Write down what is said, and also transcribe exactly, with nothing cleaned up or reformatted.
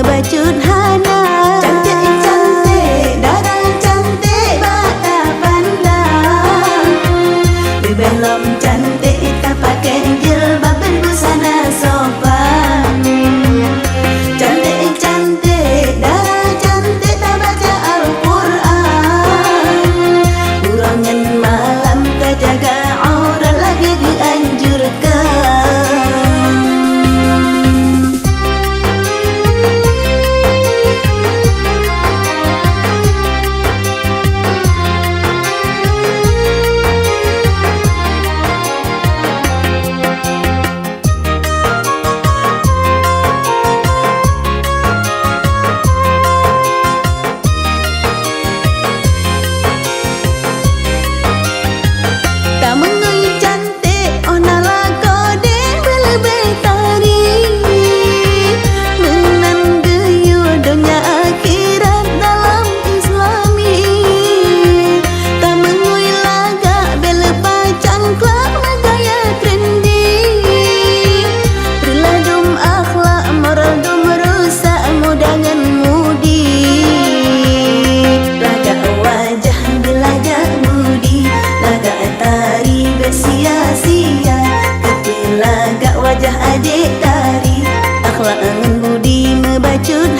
Bacut hana. Cantik-cantik, dara cantik bak tapandang. Leubeh lom cantik tapakai jilbab dan busana sopan. Cantik-cantik, dara cantik tabaca Al-Quran. Uroe ngon malam tajaga aurat lagée geuanjurkan. Tameungui cantik óh na lakoe deh beuleubeh tari. Meunan geuyue donya akhirat dalam Islami. Tameungui lagak beuleubeh cangklak meugaya trendy. Peureulée dum akhlak, moral dum rusak muda ngon mudi. Lagak wajah beulagak budi, lagak tari beusia-sia. Keupeue lagak wajah adék tari, akhlak ngon budi meubacut